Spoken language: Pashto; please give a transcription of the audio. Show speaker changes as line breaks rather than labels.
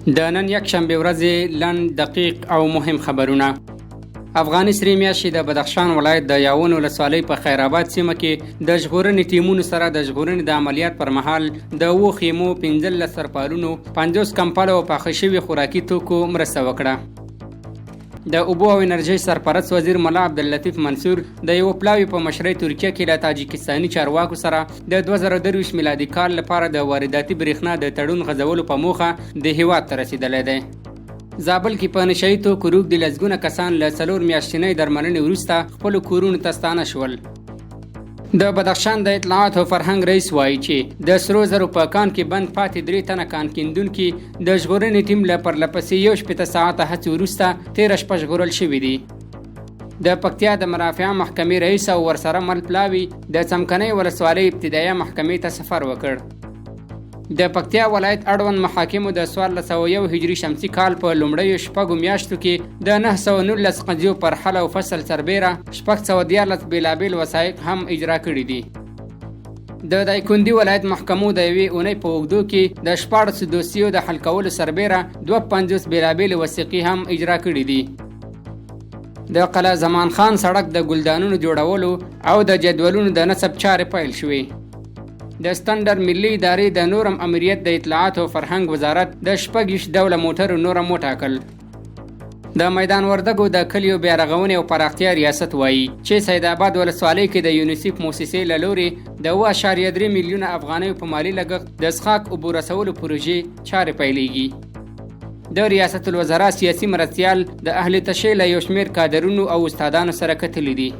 د نن یکشنبې ورځې لنډ، دقیق او مهم خبرونه. افغاني سرې میاشتې د بدخشان ولایت د یاون ولسوالۍ په خیرآباد سیمه کې د ژغورنې ټیمونو سره د ژغورنې د عملیات پر مهال د اوو خیمو، 15 سرپالونو، 50 کمپلو او پاخه شوي خوراکي توکو مرسته وکړه. د اوبو او انرژۍ سرپرست وزیر ملا عبداللطیف منصور د یوه پلاوي په مشرۍ ترکیه کې له تاجکستاني چارواکو سره د 2023 میلادي کال لپاره د وارداتي برېښنا د تړون غځولو په موخه د هېواد ته رسېدلی دی. زابل کې په نشه یي توکو روږدي لسګونه کسان له 4 میاشتنۍ درملنې وروسته خپلو کورونو ته ستانه شول. د بدخشان د اطلاعات او فرهنګ رئیس وایي چې د سرو زرو په کان کې بند پاتې 3 تنه کان کیندونکي د ژغورنې ټیم له پرلپسې 61 ساعته هڅې وروسته تېره شپه ژغورل شوي دي. د پکتیا د مرافعه محکمې رئیس او ورسره مل پلاوي د څمکنۍ ولسوالۍ ابتدایه محکمې ته سفر وکړ. د پکتیا ولایت اړوند محاکمو د 1401 هجري شمسي کال په لومړیو 6 میاشتو کې د 919 قضیو پر حل او فصل سربېره 613 بېلابېل وثایق هم اجرا کړي دي. د دایکندي ولایت محکمو د یوې اونۍ په اوږدو کې د 16 دوسیو د حل کولو سربېره 52 بېلابېلې وثیقې هم اجرا کړي دي. د قلعه زمان خان سړک د ګلدانونو جوړولو او د جدولونو د نصب چارې پیل شوې. د ستندر ملي ادارې د نورم امریت د اطلاعات او فرهنګ وزارت د 26 ډوله موټرو نورم وټاکل. د میدان وردګو د کلیو بیارغونې او پراختیا ریاست وایي چې سید آباد ولسوالۍ کې د یونیسف موسسې له لوري د 7.3 میلیونه افغانیو په مالي لګښت د څښاک اوبو رسولو پروژې چارې پیلېږي. د ریاست الوزرا سیاسي مرستیال د اهل تشیع له یو شمېر کادرونو او استادانو سره کتلي دي.